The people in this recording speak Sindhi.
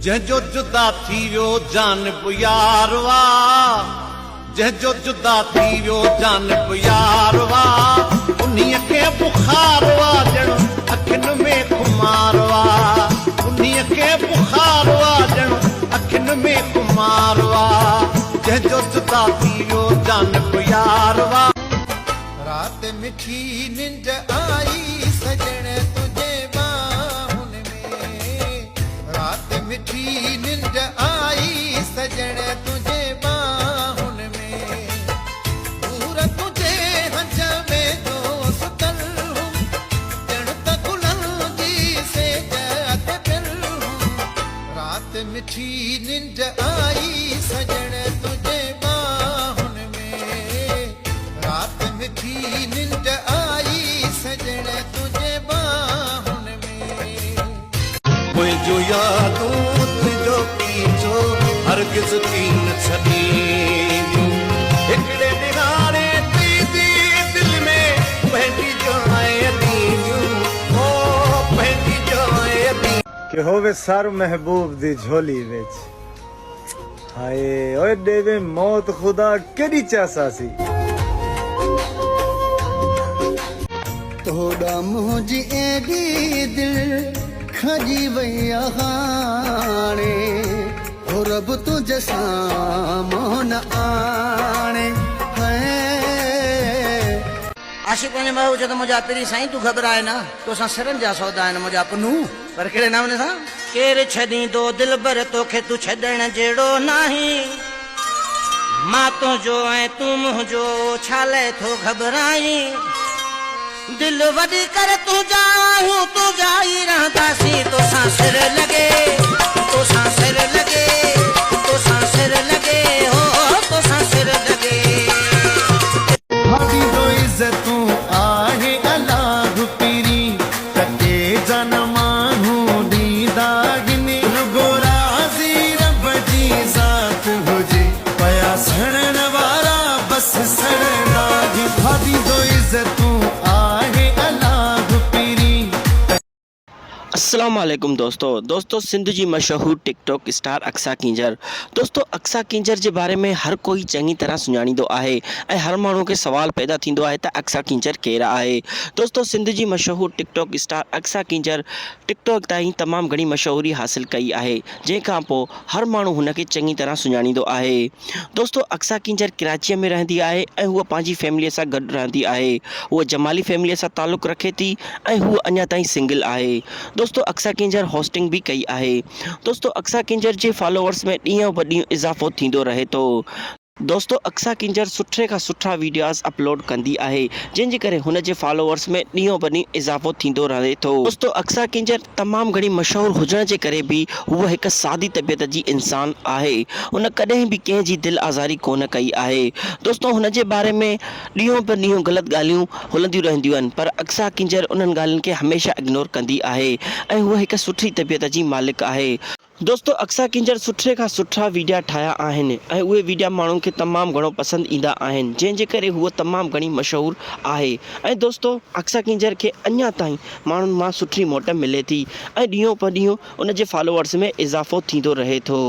جنهن جو جدا ٿي ويو جانب يار وا جنهن جو جدا ٿي ويو جانب يار وا انهيء کي بخار وا ڄڻ اکين ۾ خمار وا انهيء کي بخار وا ڄڻ اکين ۾ خمار وا جنهن جو جدا ٿي ويو جانب يار وا. رات مٺي ننڊ آئي سڄڻ تنهنجي ٻانهن ۾، رات مٺي ننڊ آئي سڄڻ تنهنجي ٻانهن ۾، حور تنهنجي هنج ۾ جو ستل هئم، ڄڻ ته گلن جي سيج تي پيل هئم، رات مٺي ننڊ آئي سڄڻ تنهنجي ٻانهن ۾. رات مٺي ننڊ آئي سڄڻ تنهنجي ٻانهن ۾. منهنجون يادون تنهنجو پيڇو هرگز ڪين ڇڏينديون. هڪڙي ڏهاڙي تنهنجي دل ۾ پنهنجي جاء ڏينديون او پنهنجي جاء ڏينديون. کہ ہووے سر محبوب دی جھولی وچ۔ ہائے اوئے ڈیویں موت خدا کیڈی چس آسی۔ توڏا منهنجي ايڏي دل کڄي وئي آ هاڻي هو رب تنهنجي سامهون نه آڻي هي. عاشق پنهنجي محبوب چيو ته منهنجا پرين سائين تون گهٻراء نه، توسان سرن جا سودا آهن منهنجا پنهون. پر ڪهڙي نموني سان؟ ڪير ڇڏيندو دلبر توکي تون ڇڏڻ جهڙو ناهين، مان تنهنجو ۽ تون منهنجو ڇا لئه ٿو گهٻرائين، دل وڏي ڪر تنهنجا آهيون تنهنجا ئي رهنداسين، توسان سر لڳي توسان سر لڳي توسان سر لڳي هو توسان سر لڳي. ڀاڄيندو عزتون آهي الاهه پرين ٽڪي جا نه ماڻهو ڏيندا آهن رڳو راضي رب جي ذات هجي پيا سڙڻ وارا بس سڙندا آهن ڀاڄيندو عزتون آهي الاهه پرين. السلام عليڪم دوستو دوستو سنڌ جي مشهور ٽڪ ٽاڪ اسٽار اقصيٰ ڪينجهر دوستو اقصيٰ ڪينجهر جي باري ۾ هر ڪوئي چڱي طرح سڃاڻيندو آهي ۽ هر ماڻهو کي سوال پيدا ٿيندو آهي ته اقصيٰ ڪينجهر ڪير آهي دوستو سنڌ جي مشهور TikTok star Aqsa Keenjhar TikTok تائين تمام گهڻي مشهوري حاصل ڪئي آهي جنهن کان پوء هر ماڻهو هن کي چڱي طرح سڃاڻيندو آهي. دوستو اقصيٰ ڪينجهر ڪراچيء ۾ رهندي آهي ۽ هوء پنهنجي فيمليء سان گڏ رهندي آهي. هوء جمالي فيمليء سان تعلق رکي ٿي ۽ هوء اڃا تائين سنگل آهي. دوستو اقصيٰ ڪينجهر هوسٽنگ به ڪئي آهي. دوستو اقصيٰ ڪينجهر جي فالوورس ۾ ڏينهن به ڏينهن اضافو ٿيندو رهي ٿو. دوستو اقصيٰ ڪينجهر سٺي کان سٺا ويڊيوز اپلوڊ ڪندي آهي جنهن جي ڪري هن جي فالوورس ۾ ڏينهون به ڏينهن اضافو ٿيندو رهي ٿو. دوستو اقصيٰ ڪينجهر تمام گهڻي مشهور هجڻ جي ڪري به هوء هڪ سادي طبيعت جي انسان آهي هن ڪڏهن به ڪنهن جي دل آزاري ڪونه ڪئي آهي دوستو هن جي باري ۾ ڏينهون به ڏينهن غلط ڳالهيون هلنديون رهنديون آهن پر اقصيٰ ڪينجهر انهن ڳالهين کي هميشه اگنور ڪندي آهي ۽ هوء هڪ سٺي طبيعت جي مالڪ آهي. دوستو اقصيٰ ڪينجهر سٺي کان سٺا ويڊيا ٺاهيا آهن ۽ اهي ويڊيا ماڻهن کي تمام گهڻو پسند ايندا آهن جنهن جي ڪري هوء تمام گهڻي مشهور آهي ۽ دوستو اقصيٰ ڪينجهر کي اڃا تائين ماڻهن مان سٺي موٽ ملي ٿي ۽ ڏينهون په ڏينهن ان جي فالوورس ۾ اضافو ٿيندو رهي ٿو.